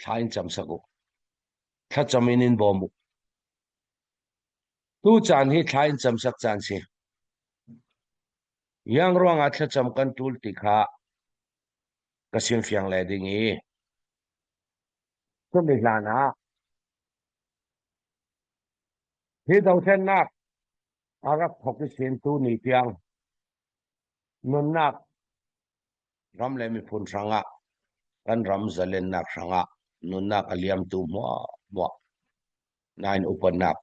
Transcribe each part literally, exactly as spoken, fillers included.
thla in camsak uh. Thlacam in in bawm uh. Tu caan hi thla in camsak caan si. Ziang ruangah thlacam kan tul ti kha ka simfiang le ding i, tuni hlanah hi dothlennak a rak thok i sin tuni tiang nunnak ram le miphun hrangah, kan ram zalennak hrangah nunnak a liamtu hmuahhmuah na in upatnak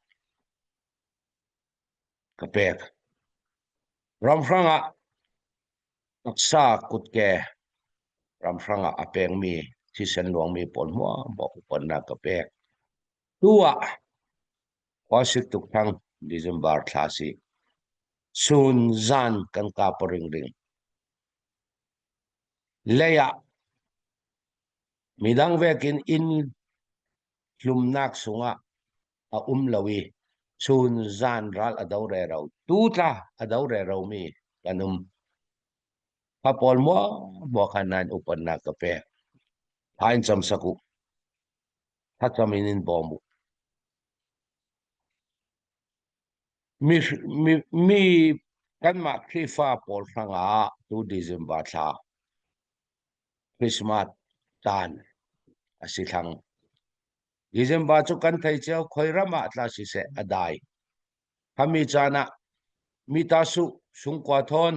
ka pek. Ram hrangah taksa kutke, ram hrangah a pekmi thisen luangmi pawl hmuahhmuah upatnak ka pek. Tu ah Khuasik Tukthang December thla si. Sun zan kan kap a ringring. Lei ah midang vekin inn hlumnak sungah a um lo i, sun zan ral a do rero, tu tla a do rero mi kan um. Kha pawl hmuahhmuah kha na in upatnak ka pek. Thla in camsak uh. Thlacam in in bawm uh. Mi, mi, mi kanmah Khrihfa pawl hrangah tu December thla Christmas tan a si thlang. December cu kan thei cio, khoi ram ah tla siseh a dai. Khami caan ah mi ta suh sungkua thawn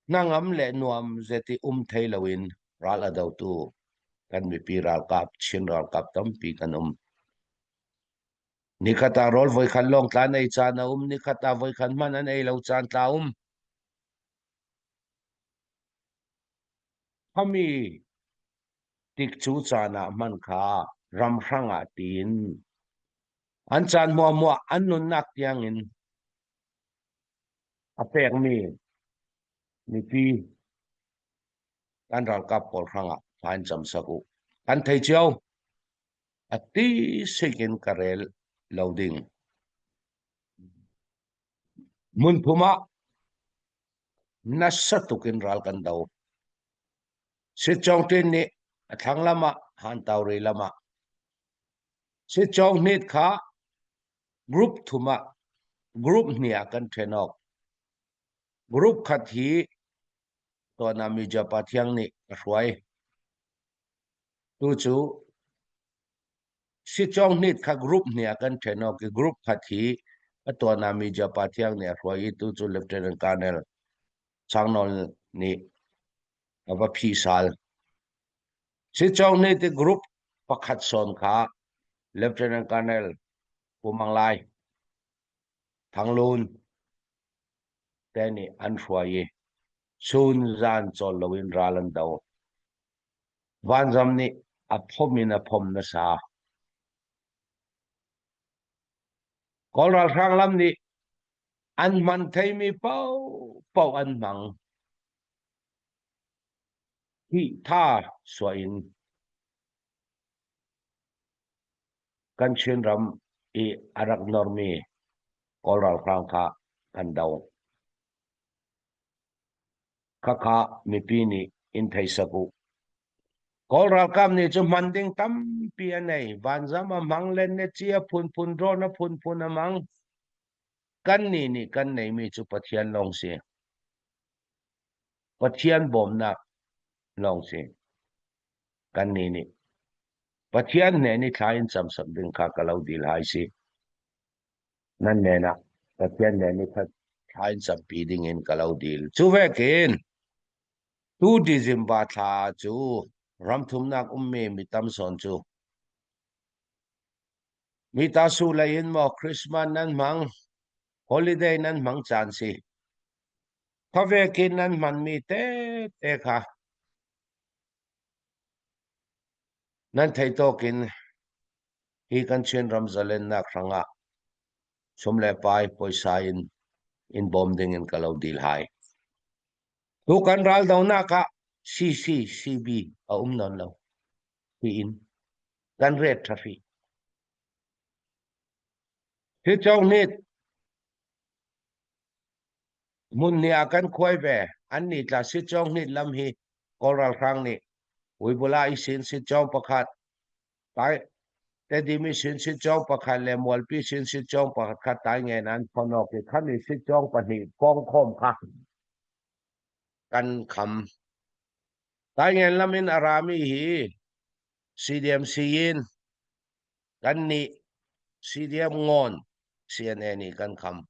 hnangam le nuam zet i um thei loin ral a dotu kan mipi ralkap, Chin ralkap tampi kan um. Nikhat ah rawl voikhat lawng tla an ei caan a um, nikhat ah voikhat hman an ei lo caan tla a um. Khami tikcu caan ah hman kha ram hrangah tiin an caan hmuahhmuah an nunnak tiangin a pekmi mipi kan ralkap pawl hrangah thla in camsak uh. Kan thei cio, a ti sikin ka rel lo ding. Hmun thum ah nasa tukin ral kan do. Sitcawng ṭin nih a thlang lamah, Hantauri lamah. Sitcawng hnit kha group thum ah, group hnih ah kan ṭhen awk. Group khat hi Tuana Mija Pathiang nih a hruai. Tu cu sitcawng hnit kha group hnih ah kan ṭhen awk i, group khat hi a Tuana Mija Pathiang nih a hruai i, tu cu Lieutenant Colonel Changnawl nih a va phih sal. Sitcawng hnit i group pakhat sawn kha Lieutenant Colonel Pu Mang Lai, Thang Lun te nih an hruai i, sun zan cawl loin ral an do. Vanzam nih a phom in a phom nasa. Kawl ralhrang lam nih an hman theimi paohpaoh an hmang. Hi tha suah in kan Chin ram i a rak normi Kawl ralhrang kha kan do. Khakha mipi nih in theisak uh. Kawl ralkap nih cu hman ding tampi a nei. Vanzam a hmang, lennet ci a phunphun, drone a phunphun a hmang. Kannih nih kan neimi cu Pathian lawng si. Pathian bawmnak lawng si. Kannih nih Pathian hnen i thla in camsak ding kha ka lo dil hai si. Nan hnenah Pathian hnen i thla in campi dingin ka lo dil. Cu vekin tu December thla cu ramthumnak ummi mi tam sawn cu mi ta suh lei in maw, Christmas nan hmang, holiday nan hmang caan si. Khavekin nan hmanmi tete kha nan theih tawkin hi kan Chin ram zalennak hrangah sum le pai pawisa in in bawm dingin ka lo dil hai. Tu kan raldonak ah C C, C B a um nawn lo. Hi in kan ret ṭha hrih. Sitcawng hnit hmun hnih ah kan khuai ve. Annih tla sitcawng hnit lam hi Kawl ralhrang nih, Uibula i sin sit cawng pakhat, Tai, Tedim i sin sit cawng pakhat le Mualpi sin sit cawng pakhat kha Taingen an phonawk i khami sit cawng pahnih pawngkhawm kha kan kham. Taingen lamin a rami hi C D M C in kan nih, C D F ngawn C N A nih kan kham.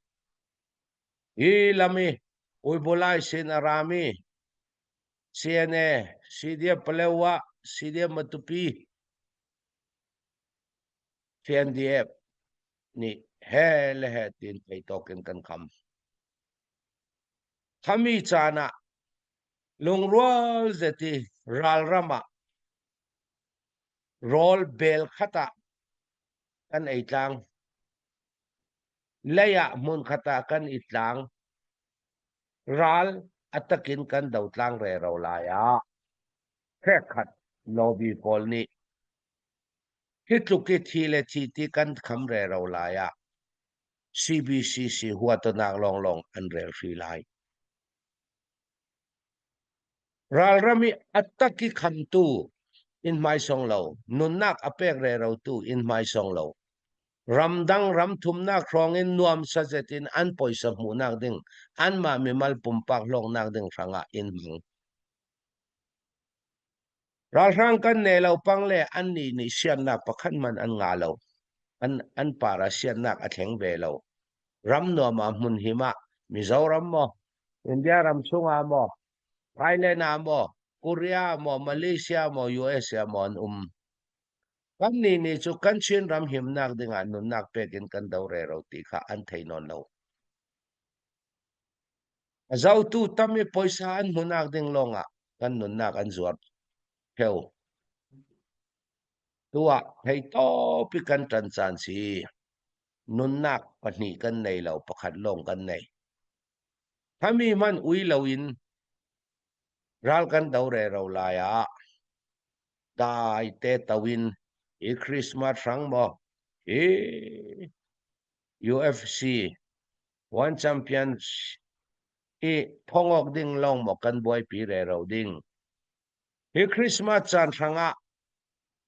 Hi lami Uibulai sin a rami C N A, C D F Palewa, C D F Matupi, C N D F nih he le he tin thei tawkin kan kham. Khami canah lungrual zeti ralramah rawl bel khatah kan ei tlang, leiah hmun khatah kan i tlang, ral a takin kan do tlang rero lai-ah, hrekkhat lawbi pawl nih hi tluk i thi le thi ti kan kham rero lai-ah, C B C C huatanak lawnglawng an rel hri lai. Ralram i a tak i khamtu in hmaisawng lo, nunnak a pek rerotu in hmaisawng lo, ramdang ram thumnak hrawngin nuamsa zetin an poisa hmuhnak ding, anmah mimal pumpak hlawknak ding hrangah in hmang. Ralhrang kan nei lo pang le annih nih siatnak pakhat man an ngah lo. An, an parah siatnak a thleng ve lo. Ram nuama hmun himah, Mizoram maw, India ram sunga maw, Thailand a maw, Korea maw, Malaysia maw, U S A maw an um. Kannih nih cu kan Chin ram himnak dingah nunnak pekin kan do rero ti kha an thei nawn lo. A zotu tam i poisa an hmuhnak ding lawngah kan nunnak an zuar pheu. Tuah theitawp i kan ṭan caan si. Nunnak pahnih kan nei lo, pakhat lawng kan nei. Khami hman ui loin ral kan do rero lai-ah, dai te to in, hi Christmas hrang maw, hi U F C, One Champions i phawng awk ding lawng maw kan buaipi rero ding. Hi Christmas caan hrangah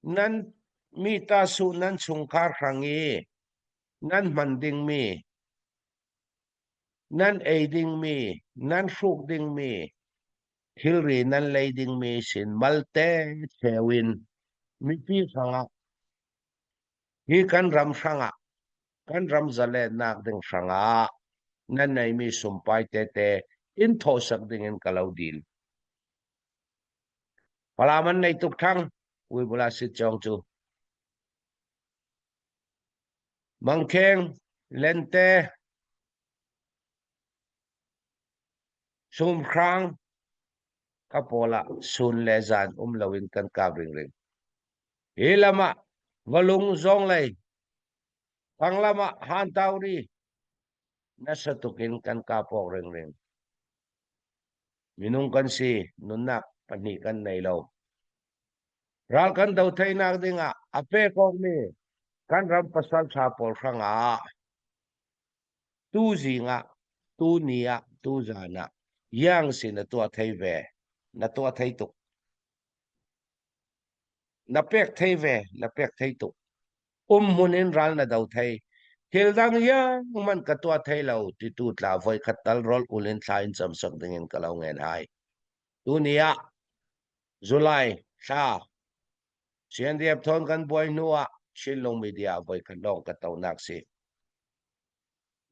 nan mi ta suh nan chungkhar hrang i nan hman dingmi, nan ei dingmi, nan hruk dingmi, thilri nan lei dingmi sin malte cheu in mipi hrangah, hi kan ram hrangah, kan ram zalennak ding hrangah nan neimi sumpai tete in thawhsak dingin ka lo dil. Palaman nei tuk thang, ui bula sit cawng cu. Mangkheng, Lente, Sumhrang, ka pawlah sun le zan um loin kan kap ringring. Hi lamah Valung Zawnglei, tang lamah Hantauri, nasa tukin kan kap awk ringring. Minung kan si, nunnak pahnih kan nei lo. Ral kan do theinak dingah a pek awkmi kan ram pasal ṭha pawl hrangah tu zingah, tu ni ah, tu zan ah, yang si na tuah thei ve, na tuah thei tuk. Na pek thei ve, na pek thei tuk. Um hmun in ral na do thei. Thil dang yang man ka tuah thei lo, titu tla voikhat tal rawl ul in thla in camsak dingin ka lo ngen hai. Tuni ah, July thla, C N D F thawn kan buai hnuah, Chinlung Media voikhat lawng ka tonak si.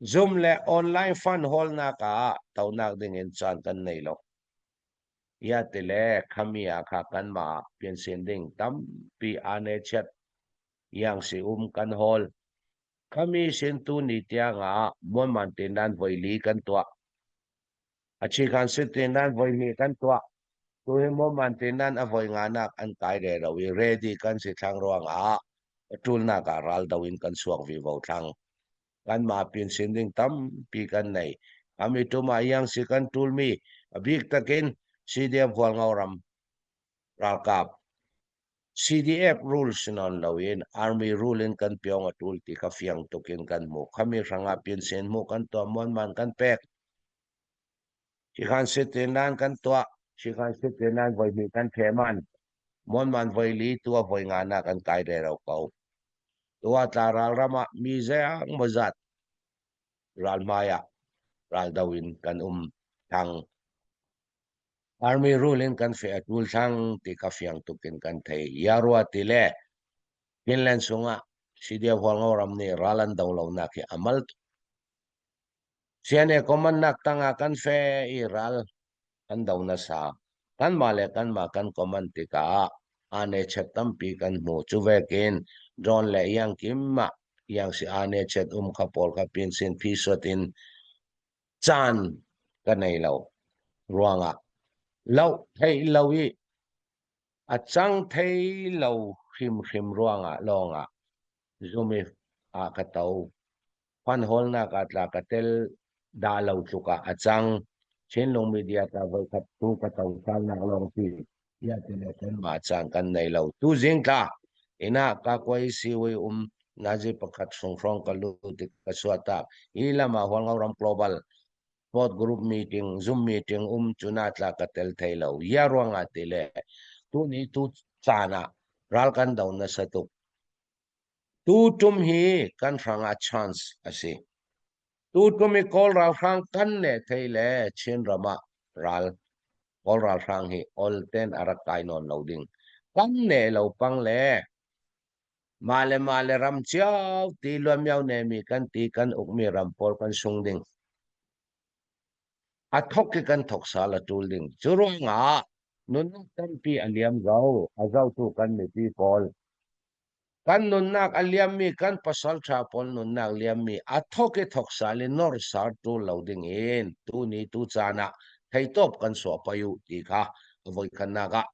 Zoom le online fund hawlnak ah tonak dingin caan kan nei lo. Ia ti le khami ah kha kanmah piansin ding tampi aa ne chiat yang si um kan hawl. Khami sin tuni tiangah muanman tindan voi li kan tuah. A chikhan sit tindan voi hnih kan tuah. Tu hi muanman tindan a voi nganak an kai rero i ready kan si thlang ruangah a ṭulnak ah ral do in kan suak vivo thlang. Kanmah piansin ding tampi kan nei. Khami ṭum ah yang si kan ṭulmi a bik takin C D F Hualngo ram ralkap, C D F rule si nawn loin army rule in kan piawng a ṭul ti kha fiang tukin kan hmu. Khami hrangah piansin hmuh kan tuah, muanman kan pek. Hi khan sit tindan kan tuah, Sikhan City nan voi hnih kan theh man. Muanman voi li, tua voi ngana kan kai rero ko. Tua tla ralramah mi zeng mawzat ralhmaiah raldo in kan um thlang. Army rule in kan feh a tul thlang ti ka fiang tukin kan thei. Yarua ti le Finland sungah C D F Hualngo ram nih ral an do lonak hi a mal tuk. C N A command nak tangah kan feh i ral an do nasa. Kanmah le kanmah kan command tikah a ne chet tampi kan hmu. Cu vekin drone le iang kimah iang si a ne chet um kha pawl kha pinsin phi suatin caan ka nei lo ruangah, lo theih lo i a cang thei lo hrimhrim ruangah lawngah zumi ah ka to. Fanhawlnak ah tla ka tel dah lo tlukah a cang. Chinlung media tla voikhat thu ka to salnak lawng si. Ia tile kanmah caan kan nei lo. Tu zing tla, ina ka kuai siwi um nazi pakhat hrawng ka lut i ka suahtak. Hi lamah Hualngo ram global sport group meeting, Zoom meeting um cuna tla ka tel thei lo. Ia ruangah tile, tuni tu caan ah ral kan do nasa tuk. Tu ṭum hi kan hrangah chance a si. Tu ṭum i Kawl ralhrang kan neh thei le Chin ramah ral, Kawl ralhrang hi olten a rak kai nawn lo ding. Kan neh lo pang le mah le mah le ram cio ti luamiau nemi kan ti kan ukmi ram pawl kan sung ding. A thok i kan thok sal a ṭul ding. Cu ruangah nunnak tampi a liam zo, a zotu kan mipi pawl. Kan nunnak a liammi, kan pasalṭha pawl nunnak liammi a thok i thok sal i nor sal ṭul lo dingin tuni tu caan ah theitawp kan suah pah uh ti kha a voikhatnak ah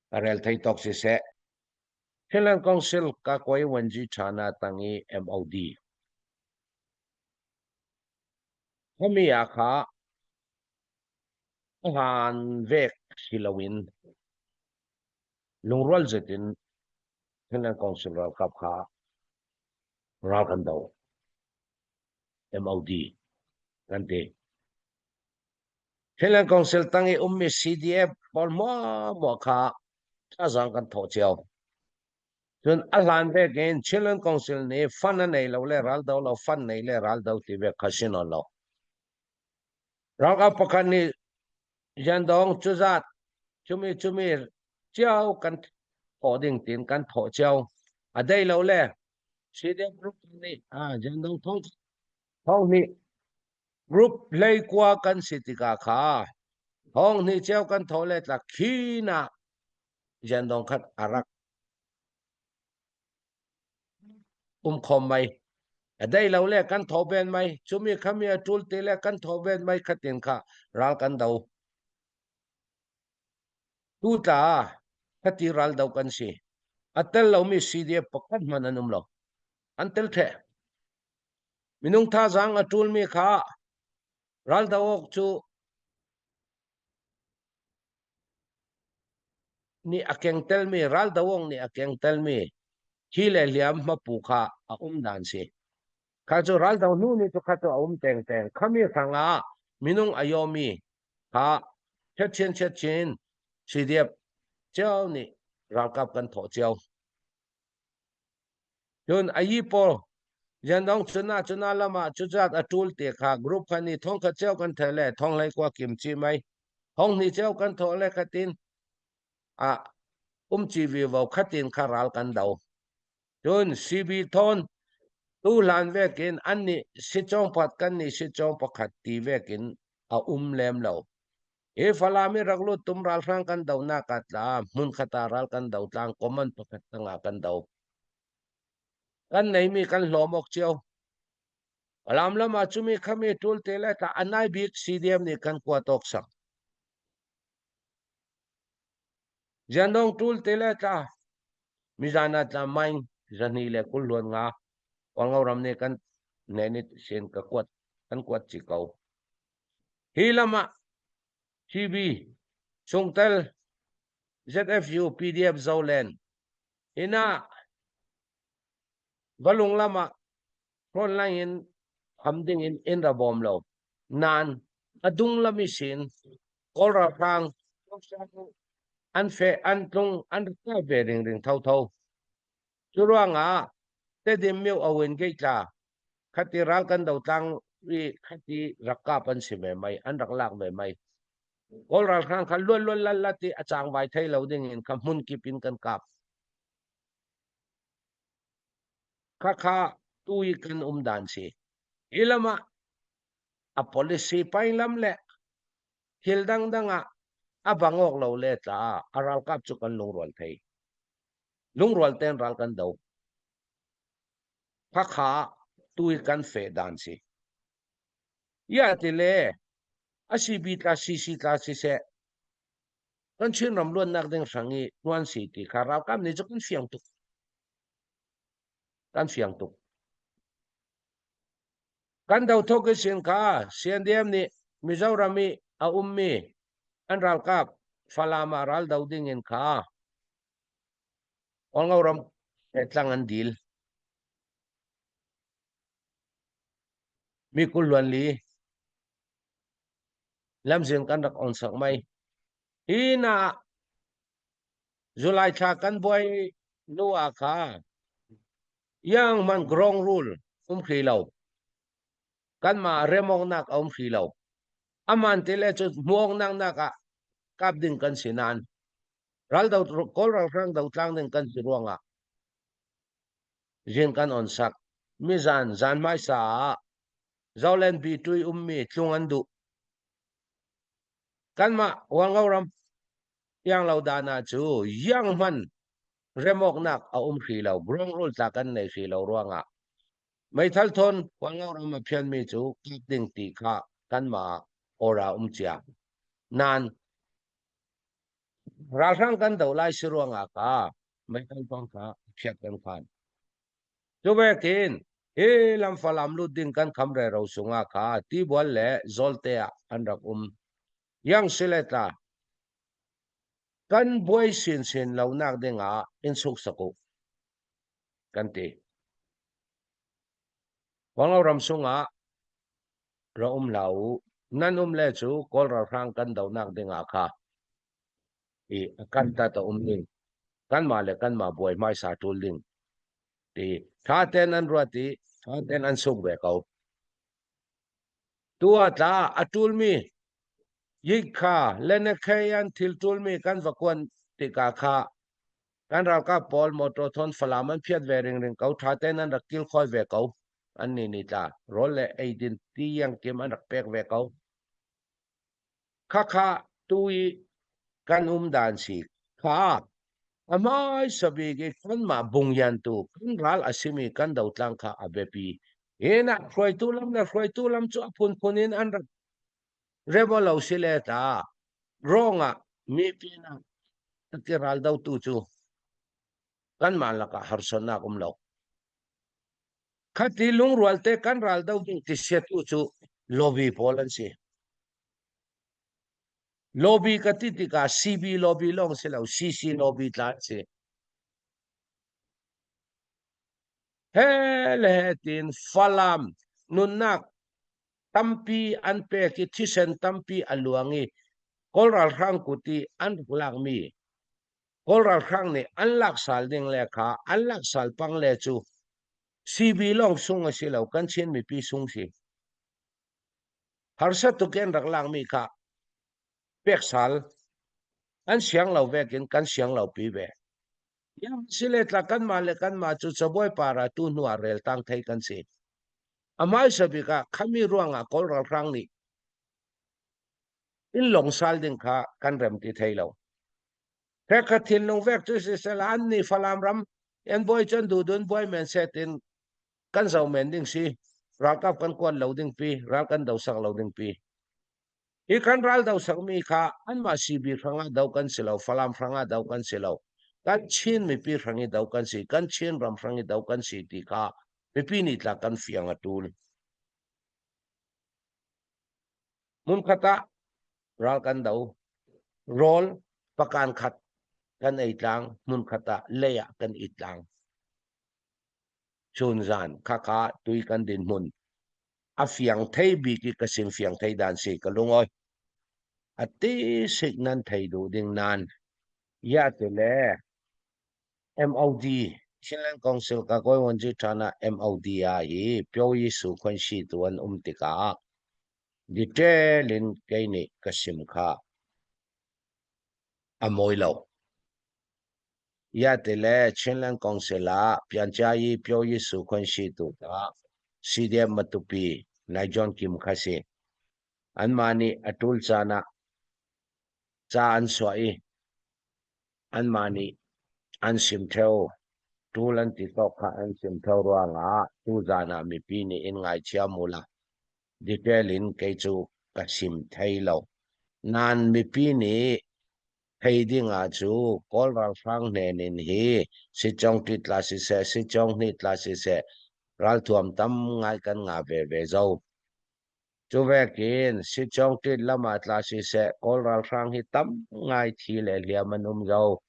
ka rel theitawk siseh. Chinland Council ka kuai wanji ṭhana tang i M O D. Khami ah kha a hlan vek si loin lungrual zetin Chinland Council ralkap kha ral kan do. M O D kan ti. Chinland Council tang i ummi C D F pawl hmuahhmuah kha thazaang kan thawh cio. Cun a hlan vekin Chinland Council nih fund a nei lo le ral do lo, fund nei le ral do ti vek kha si nawn lo. Ralkap pakhat nih Zandong cuzat cumi cumi cio kan thawh ding tiin kan thawh cio. A dei lo le C D F group nih, ah, Zandong thong, thong nih group hleikua kan si tikah kha thong hnih cio kan thawh le tla khin ah Zandong khat a rak um khawm mai. A dei lo le kan thawh ven mai. Cumi khami a ṭul ti le kan thawh ven mai khatin kha ral kan do. Tu tla khati ral do kan si. A tel lomi C D F pakhat hmanh an um lo. An tel ṭheh. Minung thazaang a ṭulmi kha ral do awk cu nih a kengtelmi, ral do awk nih a kengtelmi hi le hliam hmapu kha a um dan si. Kha cu ral do hnu nih cu kha cu a um tengteng. Khami hrangah minung a yawmi kha chetchin chetchin C D F cio nih ralkap kan thawh cio. Cun a yi pawl Zandong cuna cuna lamah cuzat a ṭul ti kha group khat nih thongkhat cio kan thawh le thong hleikua kim ci mai. Thong hnih cio kan thawh le khatin a um ci vivo khatin kha ral kan do. Cun C B thawn tu hlan vekin annih sicawng pakhat kannih sicawng pakhat ti vekin a um lem lo. Hi Falam i rak lut tum ralhrang kan donak ah tla hmun khat ah ral kan do tlang, command pakhat tangah kan do. Kan neimi kan hlawm awk cio. Falam lamah cumi khami ṭul ti le tla a nai bik C D F nih kan kuat awk sak. Zandong ṭul ti le tla mizan ah tla maing zahnih le kul hluan nga Hualngo ram nih kan hnen i sin ka kuat, kan kuat ci ko. Hi lamah C B, Sungtel, Z F U, P D F Zoland, hinah valung lamah frontline in ham dingin in ra bawm lo. Nan a dunglam ihsin Kawl ralhrang an feh, an tlung, an rak kap ve ringring thotho. Curuangah Tedim Myo Aw Win Gate tla khati ral kan do tlang i khati rak kap an si ve mai, an rak lak ve mai. Kawl ralhrang kha luat luat lat lat i a cangvai thei lo dingin kha hmun kip in kan kap. Kha kha tui kan um dan si. Hi lamah a policy paing lam le thil dangdang ah a bang awk lo le tla a ralkap cu kan lungrual thei. Lungrual ten ral kan do. Kha kha tui kan feh dan si. Ia ti le a C B tla, C C tla siseh, kan Chin ram luatnak ding hrang i tuan si ti kha ralkap nih cu kan fiang tuk. Kan fiang tuk. Kan do thawk i sin kha C N D M nih Mizoram i a ummi an ralkap Falam ah ral do dingin kha Walngo ram eh tlang an dil. Mi kul luan li lamzin kan rak on sak mai. Hi na July thla kan buai nu a kha yang man ground rule um hri lo. Kanmah remawknak a um hri lo. A man ti le cu hmuawknak nak ah kap ding kan si nan. Ral do, Kawl ralhrang do tlang ding kan si ruangah zin kan on sak. Mi zan, zan hmaisa ah Zolen Bitui ummi tlung an duh. Kanmah Walngo ram piang lo dan ah cu yang hman remawknak a um hri lo, ground rule tla kan nei hri lo ruangah meithal thawn Walngo ram a phianmi cu kap ding ti kha kanmah order um cia. Nan ralhrang kan do lai si ruangah kha meithal thawn kha phiat kan phan. Cu vekin hi lam Falam lut ding kan kham rero sungah kha Tibual le Zawlte ah an rak um. Yang si le tla kan buai sinsin lonak dingah in suksak uh kan ti. Walngo ram sungah ra um hlah uh. Nan um le cu Kawl ralhrang kan donak dingah kha i a kan tat a um ding. Kanmah le kanmah buai hmaisa ṭul ding ti ṭha tein an ruat i ṭha tein an suk ve ko. Tu ah tla a ṭulmi Yikha le Nekhei an thil ṭulmi kan va kuan tikah kha kan ralkap pawl mawṭaw thawn Falam an phiat ve ringring ko, ṭha tein an rak kilkhawi ve ko. Annih nih tla rawl le eidin ti iangkim an rak pek ve ko. Kha kha tu i kan um dan si kha a hmaisa bik i kanmah bungyantu kan ral a simi kan dotlang kha a biapi. Hinah hruaitu lam le hruaitu lam cu a phunphun in an rak rem aw lo si le ta, rawng ah mi pinah a kiral dotu cu kanmah lakah harsatnak um lo. Khati lungrual te kan ral do ding ti siatu cu lobby pawl an si. Lobby ka ti tikah C B lobby lawng si lo, C C lobby tla an si. He le he tin Falam nunnak tampi an pek i thisen tampi a luang i Kawl ralhrang kut i an rak lakmi Kawl ralhrang nih an laksal ding le kha an laksal pang le cu C B lawng sung a si lo, kan Chin mipi sung si. Harsa tuk in rak lakmi kha pek sal an siang lo vekin kan siang lo pi ve. Yang si le tla kanmah le kanmah cu cabuai para tu hnu ah rel tang thei kan si. A hmaisa bik ah khami ruangah Kawl ralhrang nih in lawng sal ding kha kan rem ti thei lo. He kha thinlung vek cu sisela, annih Falam ram en buai cu an duhdun buai men se tin kan zoh men ding si, ralkap kan kuat lo ding pi, ral kan dosak lo ding pi. Hi kan ral dosakmi kha anmah C B hrangah do kan si lo, Falam hrangah do kan si lo, kan Chin mipi hrang i do kan si, kan Chin ram hrang i do kan si ti kha mipi nih tla kan fiang a ṭul. Hmunkhat ah ral kan do, rawl pakan khat kan ei tlang, hmunkhat ah lei ah kan it tlang. Cun zan kha kha tui kan dinhmun a fiang thei bik i ka sim fiang thei dan si ka lungawi. a ti sik nan thei duh ding nan. Yate le M O D, Chinland Council ka koi won ji thana M O D a hi, pyo yi su khon shi tu an um tika. Detail in kei ni ka sim kha a moi lo. Yate le Chinland Council a pian cha yi pyo yi su khon shi tu ta C D F Matupi Nai John Kim kha si. An mani a tul chana cha an sua i an mani an sim theo, tul an ti tok kha an sim theo ruanga tu zana mipi ni in ngai chia mula. Detail in kei chu ka sim thei lo. Nan mipi ni thei dinga chu Kawl ralhrang hnenin hi Sichong tit la sise, Sichong hnit la sise, ralthuam tam ngai kan nga ve ve zo. Chu vekin Sichong tit lama tla sise Kawl ralhrang hi tam ngai thi le hliam an um zo.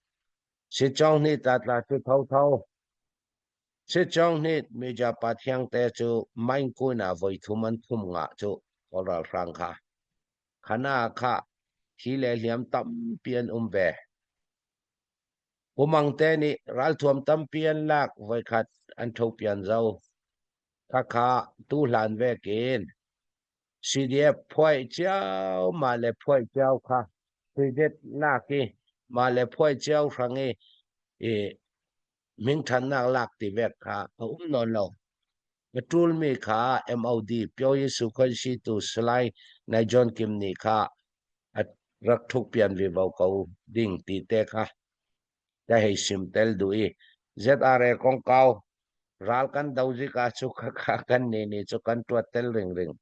Sichong hnit ta tla chu tho tho. Sichong hnit media pathiang te chu main kuna voi thum an thum nga chu Kawl ralhrang kha. Khana kha thi le hliam tampi an um ve. Umang te ni ralthuam tampi an lak voi khat an tho pian zo. Kha kha tu hlan vekin C D F phuai chiau ma le phuai chiau kha. C D F lak i ma le phuai chiau hrang i, i ming than nak lak ti vek kha a um non lo. A tul mi kha M O D pyo yi su khon shi tu Salai Nai John Kim ni kha a rak thuk pian vi vau ko ding ti te kha. Ka hei sim tel duh i Z R A kong kau ral kan do zika chu kha kha kan ni ni chu kan tuat tel ring ring.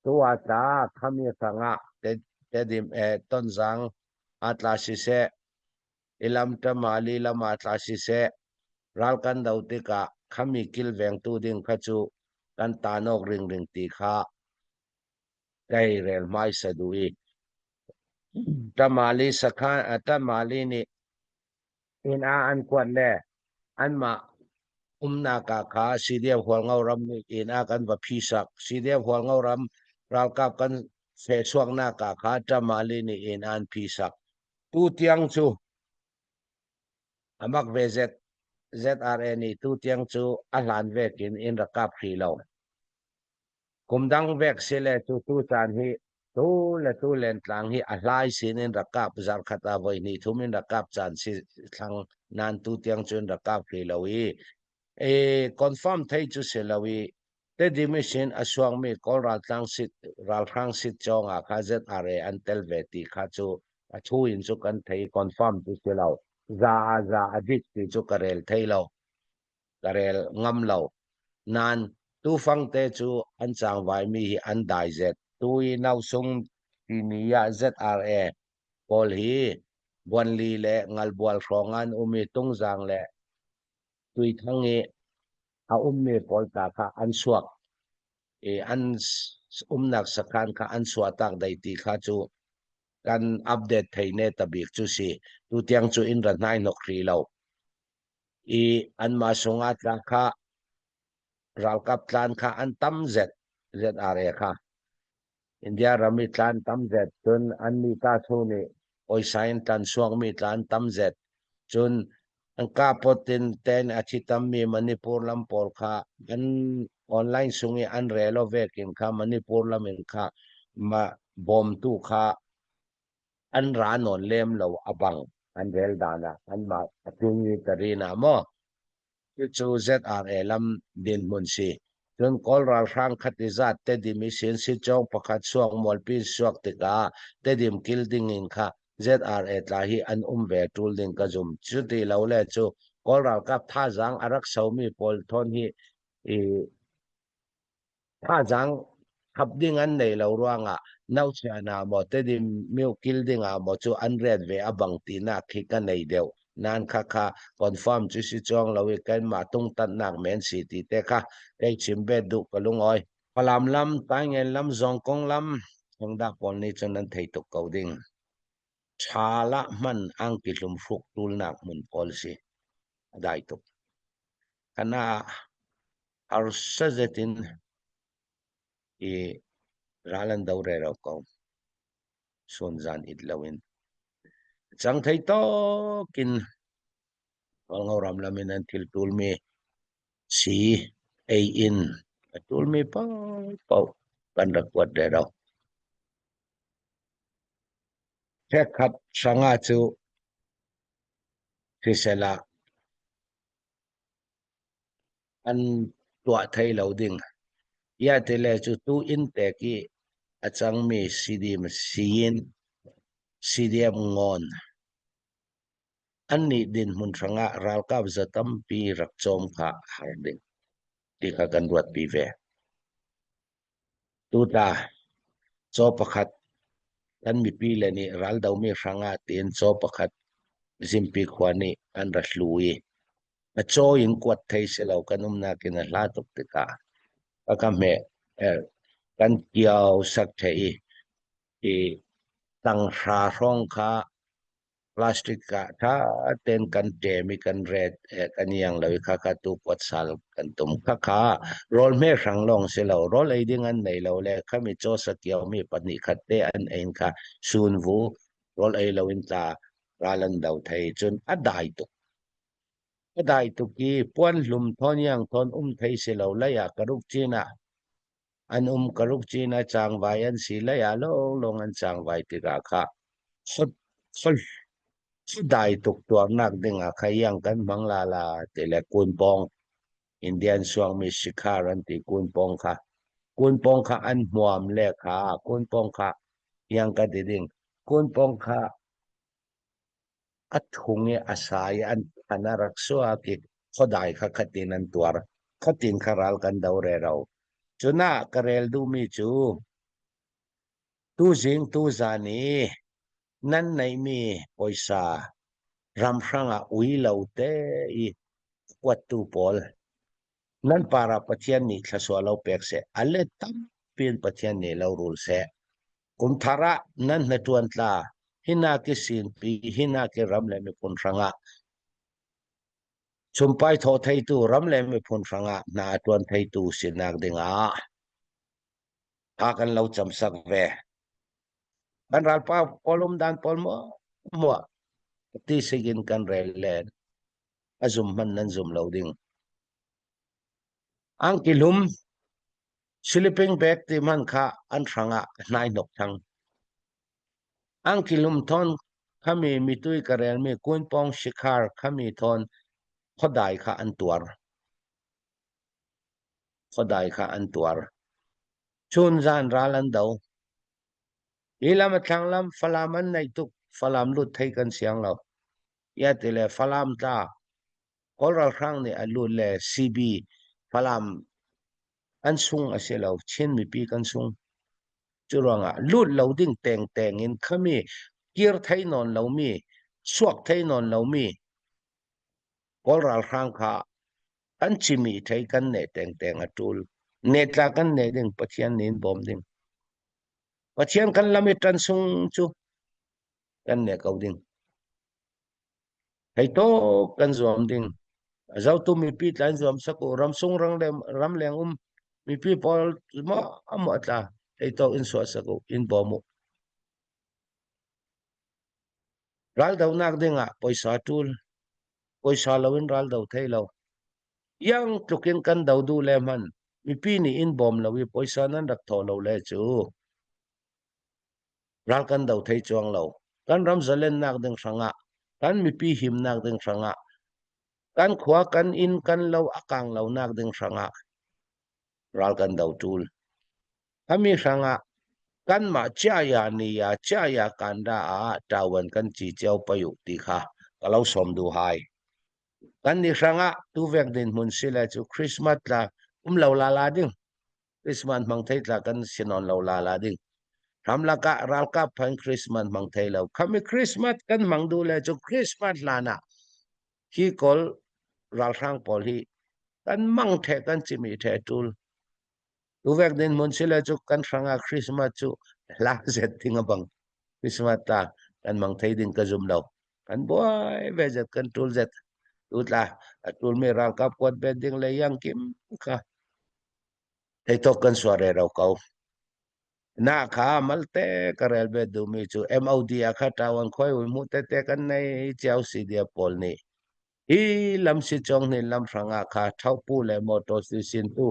Tua ta khami sanga te, Tedim, eh, Tonzang a tla sise, ilam Tamali lama tla sise, ral kan do tika khami kil veng tu ding kha chu kan ta nok ring ring ti kha kei rel mai sa duh i. Tamali sakhan, a Tamali ni in a an kuat le, an ma umna ka kha C D F Hualngo ram ni in a kan va phi sak, C D F Hualngo ram ralkap kan fe suak na ka kha Tamali ni in an phi sak. Tu tiang chu a mak ve Z, Z R A ni tu tiang chu a hlan vekin in rakap hri lo. Kum dang vek si le chu tu chan hi, tu le tu len tlang hi a hlai sin in rakap zar khat a voi ni thum in rakap chan si thlang nan tu tiang chu in rakap hri lo i. E, confirm thei chu si lo i. Tedim i sin a suang mi Kawl ral tlang sit, ral hrang sit chonga kha Z R A an tel ve ti kha chu a thu in chu kan thei confirm chu si lo. Za a za a dik ti chu ka rel thei lo. Ka rel ngam lo. Nan tu fang te chu an changvai mi hi an dai zet. Tu i nau sung ti ni a Z R A pawl hi Buanli le Ngalbual hrawng an um i Tungzang le Tuithang i a um mi pawl ta kha an suak. I an s-, umnak sakhan kha an suak tak dai ti kha chu kan update thei ne ta bik chu si. Tu tiang chu in ra hnai nok hri lo. I anma sunga tla kha ralkap tlan kha an tam zet, Z R A kha. India ram i tlan tam zet, chun an mi ta thu ni oisain tlan suak mi tlan tam zet. Chun an ka potin ten a thi tam mi Manipur lam pawl kha an online sung i an rel lo vekin kha Manipur lam in kha ma bom tu kha an ra nawn lem lo a bang an rel dan a anma a tung i ta ri na maw. Chu chu Z R A lam dinhmun si. Chun Kawl ral hrang khat i zat Tedim i sin si chawng pakhat suak mualpi suak tika Tedim kil dingin kha Z R A tla hi an um ve tul ding ka zum. Chuti lo le chu Kawl ralkap thazang a rak so mi pawl thawn hi i thazang khap ding an nei lo ruangah nauchia na maw Tedim miu kil dinga maw chu an ret ve a bang tinak hi ka nei deuh. Nan kha kha confirm chu si chuang lo i kanmah tungtatnak men si ti te kha kei chim bet duh ka lungawi. Falam lam, Taingen lam, Zawngkong lam, hengdak pawl ni chun an thei tuk ko ding. Tha lah hman ang kihlum hruk tulnak hmun pawl si a dai tuk. Kana harsa zetin i ral an do rero ko. sunzan it loin, chang thei tawkin Hualngo ram lamin an thil tul mi si ei in a tul mi paupau kan rak kuat rero. Khekkhat hranga chu thisela an tuah thei lo ding. Ia tile chu tu in tek i a chang mi C D M, C in, C D M ngon an nih dinhmun hranga ralkap za tampi rak chawm kha har ding ti kha kan ruatpi ve. Tuta chaw pakhat kan mipi le nih ral do mi hranga tiin chaw pakhat zimpi khua nih an ra hlu i a chaw in kuat thei si lo kan umnak in a hla tuk tikah a ka hmeh, eh, kan kiau sak thei i, i tanghra hrawng kha plastic ah tha ten kan ṭem i kan ret, eh, kan iang lo i kha kha tu kuat sal kan tum kha kha rawl hme hrang lawng si lo, rawl ei ding an nei lo le khami chaw sa kiau mi pahnih khat te an ei in kha sun vu rawl ei lo in tla ral an do thei cun a dai tuk. A dai tuk i puan hlum thawn iang thawn um thei si lo lei ah ka ruk cin ah an um ka ruk cin a changvai an si lei ah lawng lawng an changvai tikah kha khaw, khaw, khaw dai tuk tuarnak dingah kha iang kan hmang lala ti le kunpawng, Indian suangmi sikhar an ti kunpawng kha, kunpawng kha an hmuam le kha kunpawng kha iang ka ti ding, kunpawng kha a thung i a sa i an, an a rak suak i khaw dai kha khatin an tuar, khatin kha ral kan do rero. Cunah ka rel duhmi cu tu zing tu zan i nan neihmi pawisa ram hrangah ui lo te i kuattu pawl, nan parah Pathian nih thluasuah lo pek seh, a let tampi in Pathian nih lo rul seh. Kum thar ah nan hnaṭuan tla, hinak i sinpi, hinak i ram le miphun hrangah sumpai thawh theitu, ram le miphun hrangah hna a ṭuan theitu sinak dingah ha kan lo camsak ve. Kan ralpa pawl um dan pawl maw, maw, ti sikin kan rel len a zum hman nan zum lo ding. Angki hlum, sleeping bag ti hman kha an hrangah a hnai hnok thang. Angki hlum thawn khami mitui ka relmi kunpawng sikhar khami thawn khaw dai kha an tuar. Khaw dai kha an tuar. Cun zan ral an do. Hi lam a thlang lam Falam an neih tuk, Falam lut thei kan siang lo. Ia ti le Falam tla Kawl ralhrang nih a lut le C B Falam an sung a si lo, Chin mipi kan sung. Cu ruangah lut lo ding tengteng in khami kir thei nawn lomi, suak thei nawn lomi Kawl ralhrang kha kan cimih thei kan neh tengteng a ṭul. Neh tla kan neh ding, Pathian nih in bawm ding. Pathian kan lam i ṭan sung cu kan neh ko ding. Hei tawk kan zuam ding. A zotu mipi tla in zuamsak uh, ramsung ram leng, ram leng um mipi pawl maw, a maw tla hei tawk in suahsak uh, in bawm uh. Raldonak dingah pawisa ṭul, pawisa lo in raldo thei lo. Iang tlukin kan do duh le hman, mipi nih in bawm lo i pawisa nan rak thawh lo le cu ral kan do thei cuang lo. Kan ram zalennak ding hrangah, kan mipi himnak ding hrangah, kan khua, kan inn, kan lo a kang lonak ding hrangah ral kan do ṭul. Khami hrangah kanmah ciahya ni ya, ciahya kanda ah tawan kan ci cio pei uh ti kha ka lo sawm duh hai. Kannih hrangah tuvek dinhmun si le cu Christmas tla um lo lala ding. Christmas hmang thei tla kan si nawn lo lala ding. Hramlak ah ralkap phan Christmas hmang thei lo. Khami Christmas kan hmang duh le cu Christmas hlan ah hi Kawl ralhrang pawl hi kan mang ṭheh, kan cimih ṭheh ṭul. Tuvek dinhmun si le cu kan hrangah Christmas cu hla zet ding a bang. Christmas tla kan hmang thei ding ka zum lo. Kan buai ve zet, kan ṭul zet. Tu tla a ṭulmi ralkap kuat bet ding le iang kim kha theitawk kan suah rero ko. Na kha malte ka rel ve duh mi chu M O D a kha tawan khoi ui mu tete kan nei ciau si dia pawl ni. Hi lam si chong ni lam hranga kha thau pu le motor si sin tu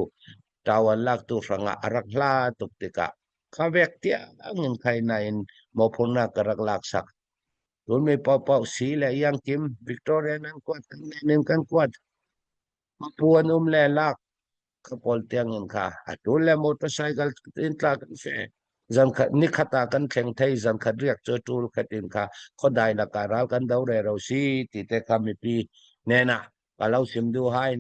tawan lak tu hranga a rak hla tuk tika kha vek tiang in khai na in mo phung na ka rak lak sak. Tun mi pau pau si le yang kim Victoria nan kuat kan nen kan kuat. Papuan um le lak ka pawl tiang in kha a tun le motorcycle in tla kan fe. Zan khat ni khata kan thleng thei zan khat riak chu tul khat in kha khodai la ka ral kan do re ro si ti te kha mi pi nena ka lo sim du hai.